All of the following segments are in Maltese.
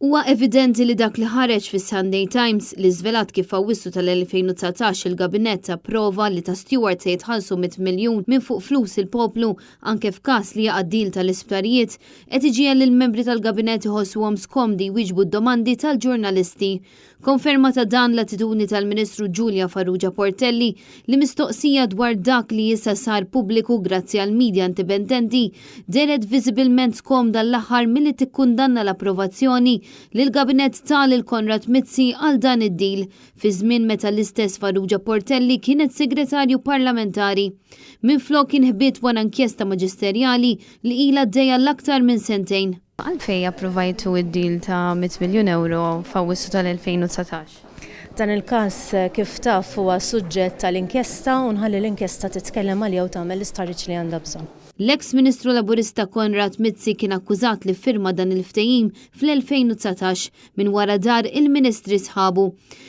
Huwa evidenti li dak li ħareġ fis-Sunday Times li żvelat kif f'Awwissu tal-2019 il-Gabinett approva li ta' Steward se jitħallsu 100 miljun minn fuq flus il-poplu anke f'każ li jaqa' d-deal tal-isptarijiet, qed iġiegħel lill-membri tal-Gabinett iħossuhom skomdi jwieġbu d-domandi tal-ġurnalisti. Konferma ta' dan l-attitudni tal-Ministru Julia Farrugia Portelli li mistoqsija dwar dak li issa sar pubbliku grazzi għall-media indipendenti dehret viżibilment skomda l-aħħar milli tikkundanna l-approvazzjoni li l-Gabinett ta lil Konrad Mizzi għal dan id-deal fi żmien meta l-istess Farrugia Portelli kienet Segretarju Parlamentari. Minflok inħbiet wara inkjesta maġisterjali li ilha għaddejja l-aktar minn sentejn. Għalfejn approvajtu d-deal ta' 100 miljun ewro f'Awwissu tal-2019? Dan il-każ kif taf huwa suġġett tal-inkjesta u nħalli l-inkjesta titkellem għaliha u tagħmel l-istħarriġ li għandha bżonn. L-eks Ministru Laburista Konrad Mizzi kien akkużat li ffirma dan il-ftehim fl-2019 minn wara dar il-Ministri sħabu.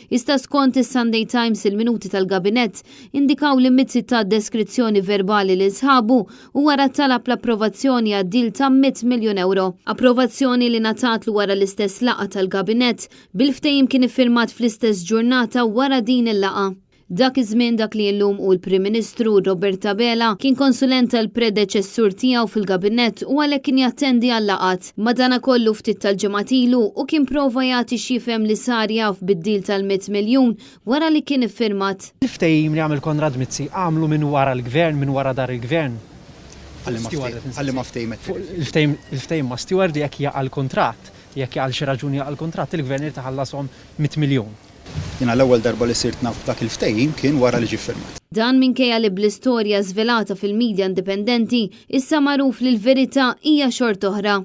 Iżda skont is-Sunday Times il-minuti tal-Gabinett indikaw li Mizzi ta deskrizzjoni verbali lil sħabu u wara talab l-approvazzjoni għad-deal ta' 100 miljun ewro. Approvazzjoni li ngħatatlu wara l-istess laqgħa tal-Gabinett, bil-ftehim kien iffirmat fl-istess ġurnata wara din il-laqgħa. Dak iż-żmien dak li illum hu l-Prim Ministru, Robert Abela, kien konsulent tal-predeċessur tiegħu fil-Gabinett u għalhekk kien jattendi għal-laqgħat. Madanakollu ftit tal-ġimgħat ilu hu kien prova jagħti x'jifhem li sar jaf bid-deal tal-100 miljun wara li kien iffirmat. Il-ftehim li għamel Konrad Mizzi għamlu minn wara l-Gvern, minn wara dar il-Gvern. Għal liema ftehim qed tirreferi? Il-ftehim ma' Steward jekk jaqa' l-kuntratt, jekk għal xi raġuni jaqa' l-kuntratt, il-Gvern irid iħallashom 100 miljun. Jiena l-ewwel darba li sirt naf b'dak il-ftehim kien wara li ġie ffirmat. Dan minkejja li bl-istorja żvelata fil-media indipendenti, issa magħruf li l-verità hija xort'oħra.